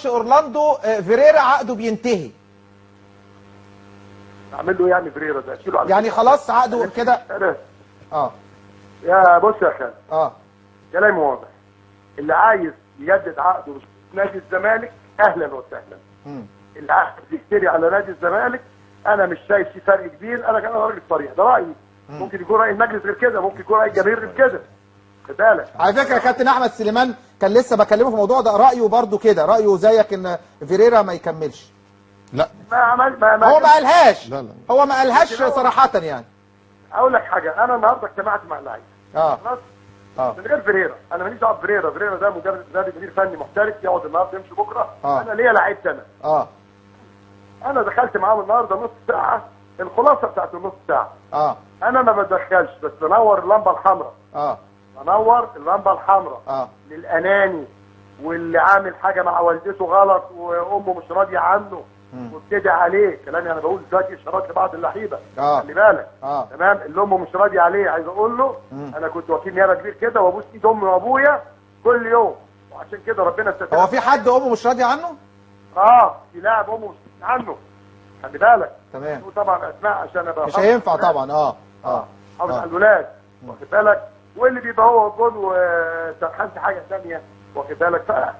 اورلاندو فيريرا عقده بينتهي. اعمل له يعني فيريرا ده اشيله على يعني خلاص عقده كده. يا بص يا خالد، كلامي واضح. اللي عايز يجدد عقده في نادي الزمالك اهلا وسهلا. اللي عايز يشتري على نادي الزمالك انا مش شايف في فرق كبير. انا كان راجل صريح، ده رايي. ممكن يكون راي المجلس غير كده، ممكن يكون راي الجماهير غير كده. خد بالك. على فكرة يا كابتن احمد سليمان كان لسه بكلمه في الموضوع ده، رايه برده كده، رايه زيك ان فيريرا ما يكملش. لا ما عمل ما هو ما قالهاش. لا لا. هو ما قالهاش صراحة يعني. اقول لك حاجة، انا النهارده اجتمعت مع اللعيبة. خلاص؟ من غير فيريرا، انا ماليش دعوه بفيريرا، فيريرا ده مدرب مدير فني محترف يقعد النهارده يمشي بكره. انا ليا لعيبتي انا. انا دخلت معاهم النهارده نص ساعة، الخلاصة بتاعت النص ساعة. انا ما بتدخلش، بس بنور اللمبة الحمراء. بنور اللمبة الحمراء للاناني واللي عامل حاجة مع والدته غلط وامه مش راضية عنه وابتدي عليه كلامي. انا بقول دلوقتي اشارات لبعض اللعيبة، خلي بالك. تمام، اللي امه مش راضية عليه عايز اقول له انا كنت وكيل نيابة كبير كده وابوس ايد امي وابويا كل يوم، وعشان كده ربنا ستر. هو في حد امه مش راضية عنه؟ في لاعب امه مش راضية عنه، خلي بالك. تمام. طبعا اسماء عشان ابقى مش هينفع طبعا. حافظ على الولاد، واخد بالك. واللي بيبقى هو جول وسرحان في حاجة ثانية، واخد بالك.